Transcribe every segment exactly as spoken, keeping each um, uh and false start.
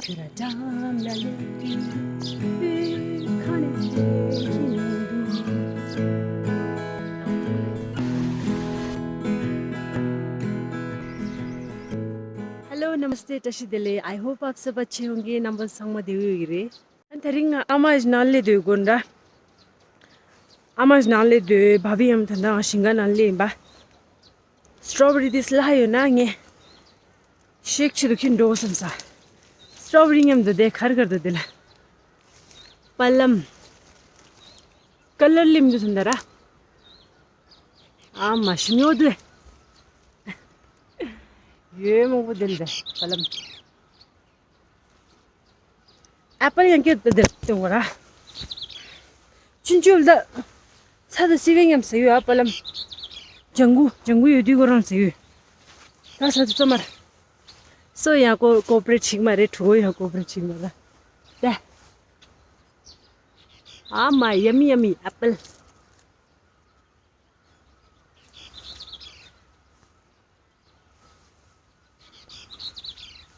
Hello, नमस्ते, བཀྲ་ཤིས་བདེ་ལེགས། I hope आप सब अच्छे होंगे. རྣམ་པ་ཚང་མ་བདེ་པོ་ཡོད་ཀྱི་རེད། ཨ་ནི་དེ་རིང་ང་ཨ་མ་ཞིག་ནང་སླེབས་སྡོད་དགོས་འདྲ། ཨ་མ་ཞིག་ནང་སླེབས་སྡོད། བྷ་བྷི་ཡང་ད་ལྟ་ང་ཞིང་ཁ་ནང་སླེབས་ཡིན་པ། སི་ཊོ་བེ་རི་དེ་སླ་ཡོད་ན་ངས་ཤེག་ཆེད་དུ་ཁྱེར་འགྲོ་བསམ་ས། སི་ཊོ་བེ་རི་མཉམ་དུ་དེ་གར་གར་དུ་དེ་ལ། པ་ལམ། ཀ་ལར་ལིམ་དུ་ཐོན་ད་ར། ཨ་མ་ཞིམ་ཡོད་དུ། ཡོད་མང་པོ་དེ་ལ་དེ་པ་ལམ། ཨེ་པལ་ཡང་སྐྱེ་དེ་དེ་དེ་འོ་ར། ཆུན་ཆུ་ལ་ད། ཚ་དང་སི་བའི་མཉམ་ཟེར་ཡོད་ཨ་པ་ལམ། ལྗང་གུ་ལྗང་གུ་ཡོད་དུས་ཁོ་རང་ཟེར་ཡོད། ད་ས་དུ་ཙམ་མར། སོ་ཡང་ཀོ་ཀོ་པ་རེ་ཊི་ཞིག་མ་རེད། གྲུ་གོ་ཡང་ཀོ་པ་རེ་ཊི་ཞིག་མ་རེད། ད། ཨ་མ་ཡ་མི་ཡ་མི་ཨེ་པལ།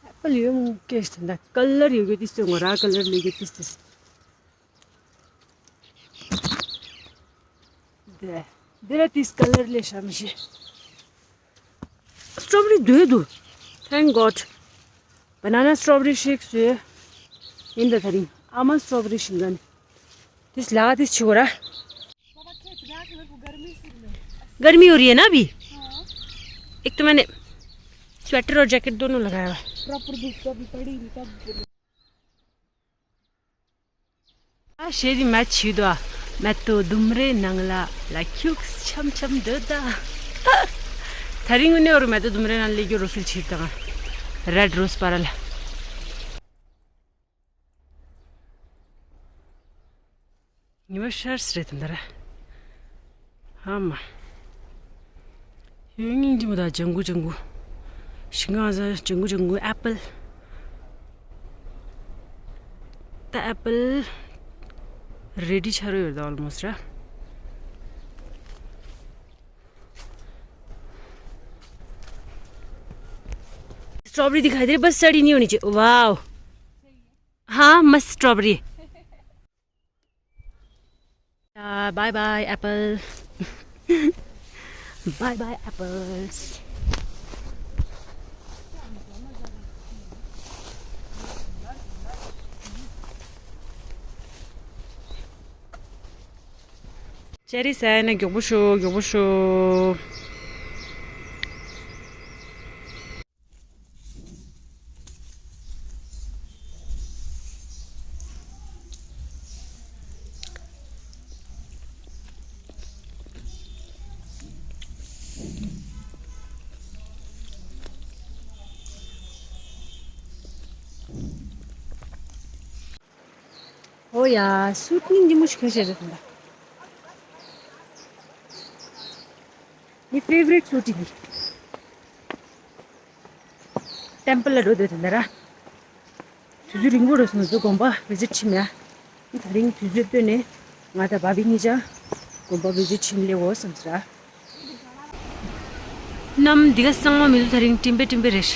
ཨེ་པལ་ཡོད་མོ་སྐད་ཞིག་ད་ཀ་ལར་ཡོད་གི་ཏིས་ཏེ་ངོ་ར་ཀ་ལར་ལས་གི་ཏིས་ཏིས། དེ་དེ་ར་ཏིས་ཀ་ལར་ལས་ཤམ་ཤི། སི་ཊོ་བེ་རི་འདོད་འདུག Thank God. Banana strawberry shake བཟོས་ཡིན་ད་དེ་རིང་ཨ་མ་སི་ཊོ་བེ་རི་ཞིང་ཁ་ནས། ཏིས་ལ་ཏིས་ཆི་གོ་ར། गर्मी हो रही है ना अभी? एक तो मैंने स्वेटर और जैकेट दोनों लगाया हुआ है। प्रॉपर धूप तो अभी पड़ी नहीं तब। ཨ་ཤེས་རི་མ་ཆུ་དོ། མེ་ཏོག་ལྡུམ་རའི་ནང་ལ་ལ་ཁྱུག་འཆམ་འཆམ་འདོད་ད། ད་རིང་ངུ་ནེ་འོར་མེ་ཏོག་ལྡུམ་རའི་ནང་ལ་ལེགས་རོ་ཕིལ་ཆིར་དང་། རེད་རོས་པ་ར་ལ། ཉི་མ་ཤར་སི་རེད་དམ་ད་ར། ཨ་མ། ཡོད་སྙིང་རྗེ་མོ་ད་ལྗང་གུ་ལྗང་གུ། ཤིང་ཀང་ཟ་ལྗང་གུ་ལྗང་གུ་ཨེ་པལ། ད་ཨེ་པལ། རེ་ཌི་ཆ་རོ་ཡོད་ད་ཨོལ་མོ་སི་ར། स्ट्रॉबेरी दिखाई दे रही, बस सड़ी नहीं होनी चाहिए। वाओ। हाँ, मस्त strawberry. Bye bye apple. Bye bye apples. ཅེ་རི་ཟ་ཡ་ན་མགྱོགས་པོ་ཤོག་མགྱོགས་པོ་ཤོག་ཨོ་ཡ། སུ་ཊི་སྙིང་རྗེ་མོ་ཞིག་ཁྱོད་བྱས་རེད་དམ་པ། ངའི་ཕེ་ཝ་རི་ཊི་སུ་ཊི་འདི། ཊེམ་པལ་ལ་འགྲོ་འདོད་དེ་འདྲ་ར། དུས་ཚོད་རིང་པོ་རེད་སོང་ཚོ་དགོན་པ་བི་ཛིཊ་ཕྱིན་ཡ། ད་རིང་དུས་ཚོད་བཏོན་ནས་ང་དང་བྷ་བྷི་གཉིས་ཆ་དགོན་པ་བི་ཛིཊ་ཕྱིན་སླེབས་འོ་བསམ་ཟེར་ར། གནམ་འདི་ག་གཙང་མ་མི་འདུག་ད་རིང་སྤྲིན་པས་སྤྲིན་པས་རེད།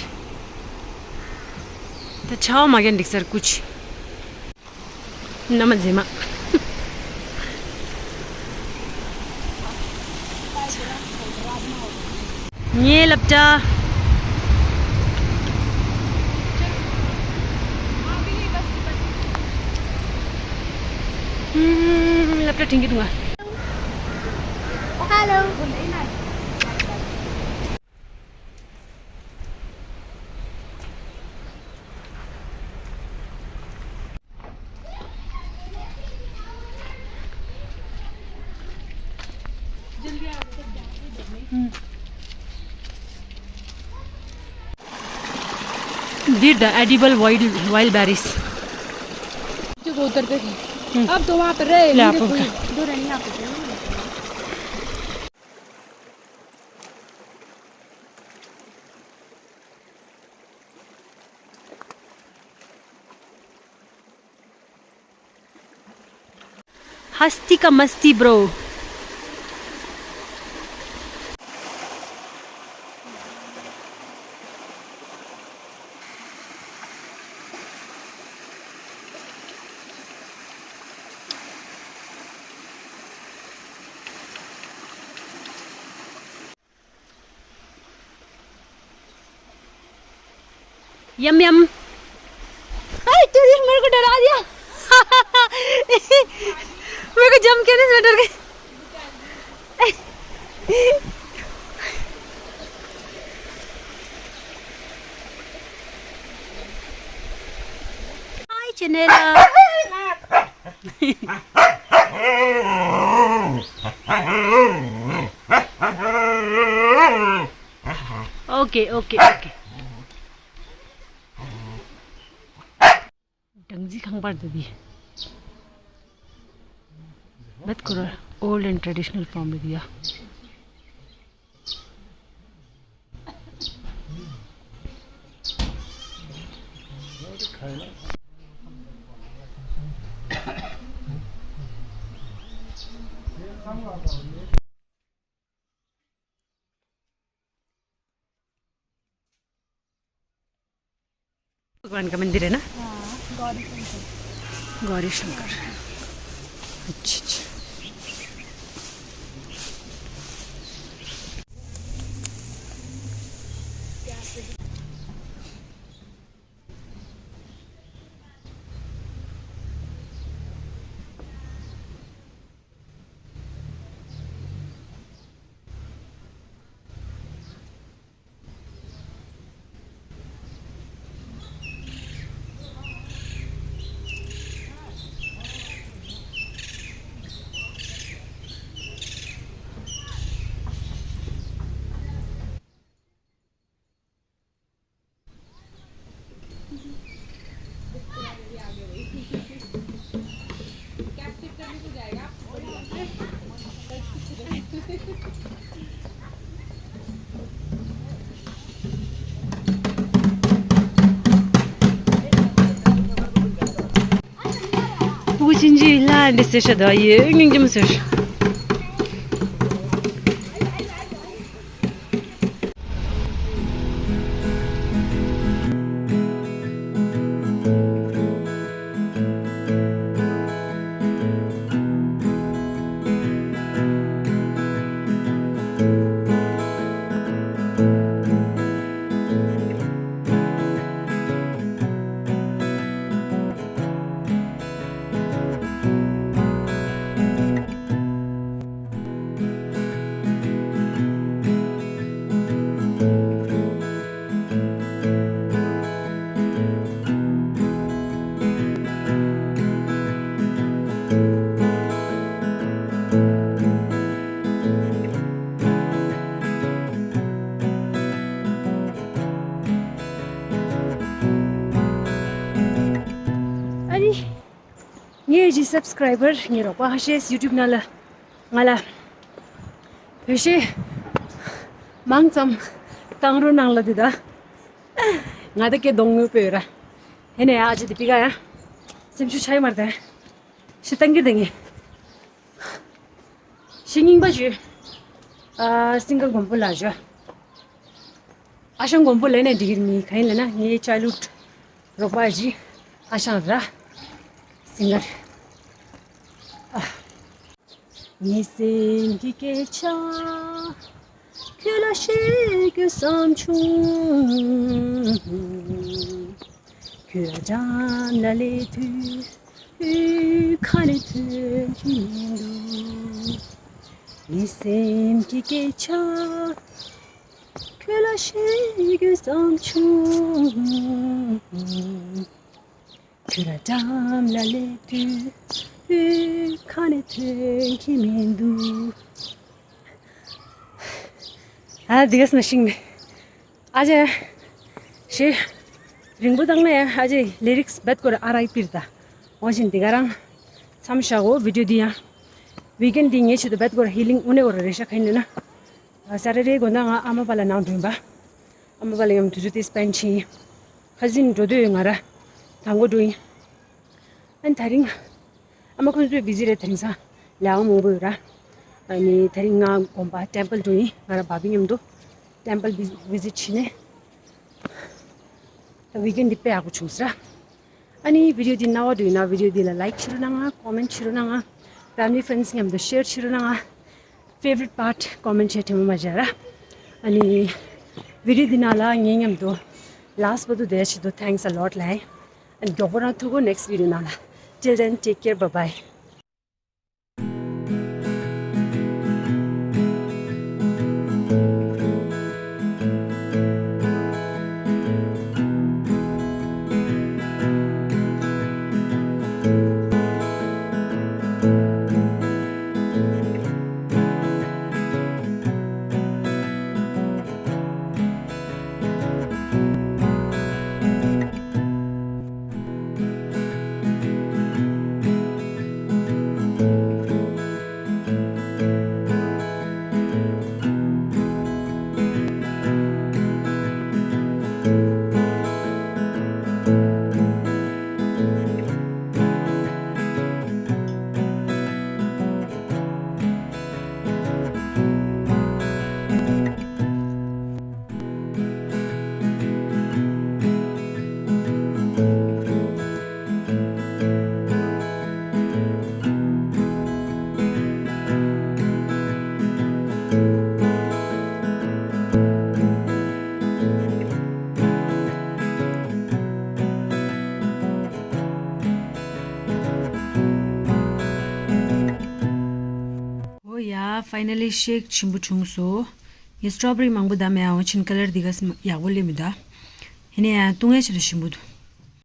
ད་ཆར་པ་མ་རྒྱག་འགྲིག་ས་རེད་ཀུ་ཅི། མནའ་མ་མཛེས་མ། ངའི་སློབ་གྲྭ། ཧུམ། སློབ་གྲྭ་དྲན་གྱི་འདུག་ང་། Hello. འདིར་ད་edible wild wild berries. जो उधर पे थी। हम्म। अब तो वहाँ पे रहे, ले, मेरे आप को उनका। दो रहनी आपको। हस्ती का मस्ती ब्रो। यम यम। हाय, तेरी, मेरे को डरा दिया। मेरे को जंप किया ना, इसमें डर गई। हाय, चनेला। Okay, okay, okay. སྦྲང་རྩི་ཁང་པ་འདི་དེ། བེད་ཁོ་ར་old and traditional form རེད་ཡ། भगवान का मंदिर है ना? हाँ, गौरी शंकर। गौरी शंकर। अच्छा, अच्छा। ཕྲུ་གུ་ཆུང་ཆུང་ལ་འདི་ཟེར་ཤ་དོ་ཡེ་སྙིང་རྗེ་མོ་ཟེར། ཨ་ནི། ངའི་ཨ་ཅེ་སབ་སི་ཀ་རའི་བར་ངའི་རོགས་པ་ཧ་ཤེས་ཡུ་ཊུབ་ནང་ལ་ང་ལ་བོད་གཞས་མང་ཙམ་བཏང་རོགས་གནང་ལབ་དེ་ད། ང་ད་སྐད་གདོང་ངུས་པོ་ཡོད་ར། ཧེ་ནས་ཨ་ཅེ་དེ་པི་ཀ་ཡ། སེམས་ཤུགས་ཆག་ཡོད་མ་རེད་དེ། ཤི་སྟངས་ཀྱི་དེ་ངས། ཤི་རྙིང་པ་ཞུ། ཨ་སིང་གར་མགོན་པོ་ལ་ཞུ། ཨ་ཞང་མགོན་པོ་ལས་ནས་འགྲིག་གི་མི་ག་ཡིན་ལབ་ན་ངའི་ཅའི་ལུཌ་རོགས་པ་ཞིག་ཨ་ཞང་ར། སིང་གར། ཨ། ངའི་སེམས་ཀྱི་སྐད་ཆ། ཁྱོད་ལ་བཤད་དགོས་བསམ་བྱུང་། ཁྱོད་འགྲམ་ལ་སླེབས་དུས་ཁ་ནས་ཐོན་གྱི་མི་འདུག་ངའི་སེམས་ཀྱི་སྐད་ཆ། ཁྱོད་ལ་བཤད་དགོས་བསམ་བྱུང་། ཁྱོད་ར་འགྲམ་ལ་སླེབས་དུས་ཁ་ནས་ཐོན་གྱི་མི་འདུག་ཨ་འདི་ག་སེ་མ་ཤིང་ནས། ཨ་ཅེ། ཞེ། རིང་པོ་བཏང་ནས་ཨ་ཅེ་ལི་རིགས་བེད་ཀོ་ར་ཨར་ཨའི་པི་རེད་ད། འོ་བཞིན་འདི་ག་རང་མཚམས་བཞག་གོ་བི་ཌི་ཡོ་འདི་ཡང་། ཝི་ཀེན་འདི་ངའི་ཆེད་དུ་བེད་ཀོ་ར་ཧི་ལིང་དབུ་ནས་གོ་ར་རེ་ཤ་ག་ཡིན་ལབ་ན། ཨ་སེ་ཊར་ཌེ་དགོང་དག་ང་ཨ་མ་པ་ལ་ནང་འགྲོ་ཡིན་པ། ཨ་མ་པ་ལ་མཉམ་དུས་ཚོད་དེ་སྤེན་ཕྱིན། ཁ་སང་འགྲོ་འདོད་ཡོད་ང་ར། དང་པོ་འགྲོ་ཡིན། ཨ་ནི་དེ་རིང་། ཨ་མ་ཁོང་ཚོས་བི་ཟི་རེད་དེ་རིང་སང་ལས་ཀ་མང་པོ་ཡོད་ར། ཨ་ནི་དེ་རིང་ང་དགོན་པ་ཊེམ་པལ་འགྲོ་ཡིན་ང་ར་བ་བི་མཉམ་དུ། ཊེམ་པལ་བི་ཟི་ཊི་བྱས་ནས། ད་ཝི་ཀེན་འདི་དཔེ་ཡག་པོ་བྱུང་སོང་ར། ཨ་ནི་བི་ཌི་ཡོ་འདི་རྣ་བ་འགྲོ་ཡིན་ན་བི་ཌི་ཡོ་འདི་ལ་ལའིཀ་བྱེད་རོགས་གནང་ང་ཀོ་མེན་ཊི་བྱེད་རོགས་གནང་ང་། ཕེ་མི་ལི་ཕེ་རེན་ཌི་མཉམ་དུ་ཤེར་བྱེད་རོགས་གནང་ང་། ཕེ་ཝ་རིཊ་པཱརཊ་ཀོ་མེན་ཊི་བྱེད་དྲན་པ་མ་བརྗེད་ར། ཨ་ནི་བི་ཌི་ཡོ་འདི་ནང་ལ་ངའི་མཉམ་དུ་ Last but the day, thanks a lot, Lai. And མགྱོགས་པོ་རང་ཐུག་གོ next video ནང་ལ། Till then, take care, bye bye. ཨོ་ཡ། finally shake ཆེན་པོ་བྱུང་སོང་། ངས་strawberry མང་པོ་བདམས་ཡ། འོ་ཆེན་color འདི་ག་ཡག་པོ་སླེབས་མི་འདུག་ཡིན་ན་ཡང་བཏུང་ཡ་ཆེད་དུ་ཞིམ་པོ་འདུག